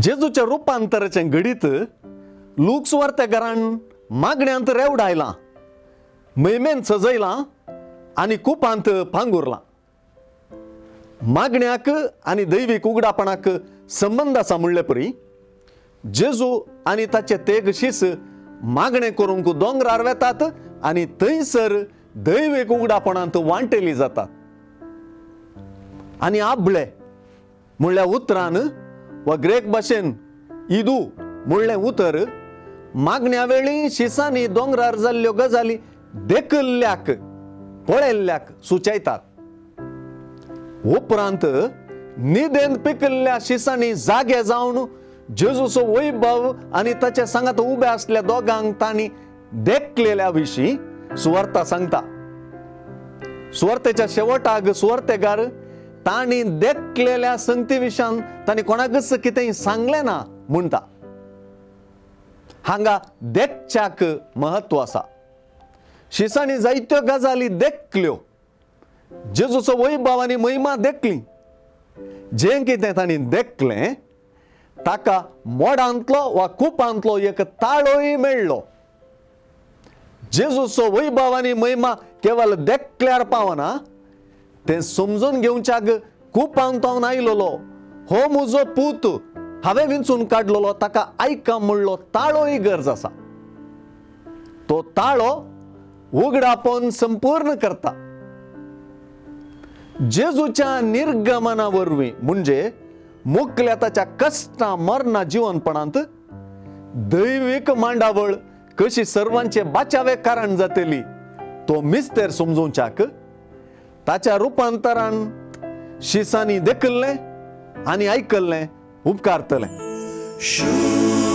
जेजूच्या रुपांतराचें घडीत look सुवार्तेकारान मागण्यांत रेवडायलां, म्हयमेन सजयलां आनी कुपांत पांगुरलां. मागण्याक आनी दैवीक उगडापणाक संबंद आसा म्हणले परी जेजू आनी ताचे तेग शीस मागणें करूंक दोंगरार वेतात आनी थंयसर दैवीक उगडापणांत वांटेली जातात. आनी आबळे म्हणल्या उतरान वा ग्रेक भाशेन इदू म्हणलें उतर मागण्या वेळी शिसांनी दोंगरार जाल्ल्यो गजाली देखिल्ल्याक पळयल्ल्याक सुचयतात. उपरांत निदेन पिकिल्ल्या शिसांनी जागे जावन जेजूचो वैभव आनी ताच्या सांगात उबे आसल्या दोगांक तांणी देखलेल्या विशीं सुवार्ता सांगता. सुवार्तेच्या शेवटाक सुवार्तेगार तांणी देखलेल्या संगती विशयान तांणी कोणाकच कितेंय सांगलें ना म्हणटा. हांगा देखच्याक म्हत्व आसा. शिसांनी जायत्यो गजाली देखल्यो, जेजूचो वैभव आनी महिमा देखली. जें कितें तांणी देखलें ताका मोडांतलो वा कुपांतलो एक ताळोय मेळ्ळो. जेजूचो वैभव आनी महिमा केवल देखल्यार पावना, तें समजून घेवच्याक कुपांत आयलोलो हो म्हजो पूत हांवें विंचून काडलेलो ताका आयका म्हणलो ताळोय गरज आसा. तो ताळो उगडापोन संपूर्ण करता. जेजूच्या निर्गमना वरवीं म्हणजे मुकल्या ताच्या कश्टां मरणा जिवनपणांत दैवीक मांडावळ कशी सर्वांचे बाचावे कारण जातली तो मिस्तेर समजोवच्याक ताच्या रुपांतरान शिसांनी देखिल्लें आनी आयकल्लें उपकारतलें. Shoot.